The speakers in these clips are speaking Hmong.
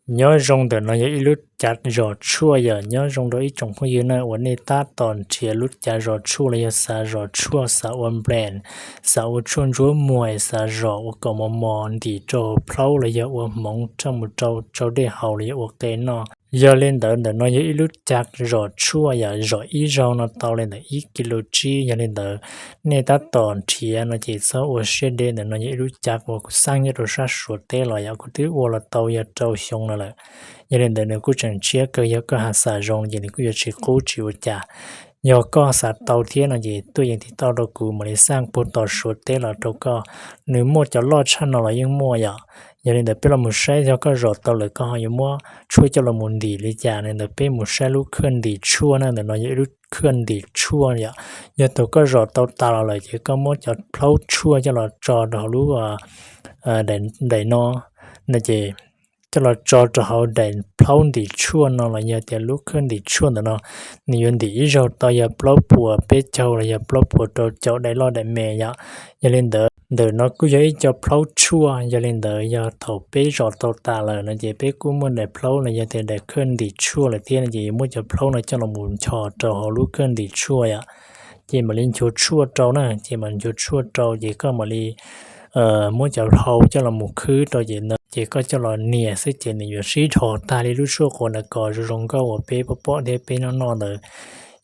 Nyob zoo, ntawm no yog ib lub cav zos tshuaj yom. Nyob zoo rau ib tsoom phooj ywg na uas nej tab tom nrhiav lub cav zos tshuaj los yog xav zos tshuaj, xav ua brand, xav ua tshuaj ntsuab muag, xav zos ua kom mos mos ntim rau plhaub los yog ua hmoov raj mus rau tsau dej haus los yog ua qe noj. Yog li ntawd ntawm no yog ib lub cav zos tshuaj yom, zom ib zaug no tau li ntawm ib kis lus tsib. Yog li ntawd nej tab tom nrhiav no ces txhob ua siab deb, ntawm no yog ib lub cav uas kuv xaj nyob rau sab Suav teb los yom, kuv twb ua los tau yog rau xyoo no lawm. Yog li ntawd nws kuj tseem tshiab kawg, yog koj ho xav zoo ces nws kuj yuav tsis qub tsis ua cas. Yog koj xav tau thiab no ces tuaj yeem tiv tauj rau kuv mam li xaj puag tom Suav teb los rau koj. Nws muaj cov loj tshaj no los yeej muaj yom. Yog li ntawd peb los mus saib yog koj zom tau lawm koj ho yuav muab tshuaj coj los mus ntim li cas. Li ntawd peb mus saib lub khaj ntim tshuaj na. Ntawm no yog ib lub khaj ntim tshuaj yom. Yog thaum koj zom tau tas los lawm ces koj muab cov plhaub tshuaj coj los tso rau hauv lub daim no no ces coj los tso rau hauv daim plhaub ntim tshuaj no los yog tias lub khaj ntim tshuaj ntawm no, nws yuav ntim ib zaug tau yog plaub puas peb caug los yog plaub puas rau caum daim loj daim me yom. Yog li ntawd ntawm no kuj yog ib co plhaub tshuaj. Yog li ntawd yog thaum peb zom tau tas lawm no ces peb kuj muaj daim plhaub los yog tias daim khaj ntim tshuaj lawm thiab no ces yuav muab cov plhaub no coj los mus nchos rau hauv lub khaj ntim tshuaj yom. Ces mam li nchuav tshuaj rau na, ces mam nchuav tshuaj rau ces koj mam li muab cov hlau coj los mus khwb rau ces, ces koj coj los nias xwb ces nws yuav sib dhos tag li lub tshuaj quav nas kos zoo zoo nkauj uas peb pom pom thiab peb noj noj ntawd.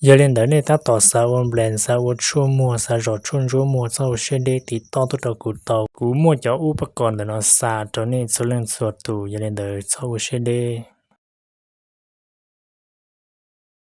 Yog li ntawd nej tab tom xav ua brand, xav ua tshuaj muag, xav zom tshuaj ntsuab muag txhob ua siab deb, tiv tauj tuaj rau kuv tau, kuv muaj cov ub pab kos ntawm no xa rau nej txhua leej txhua tus. Yog li ntawd txhob ua siab deb.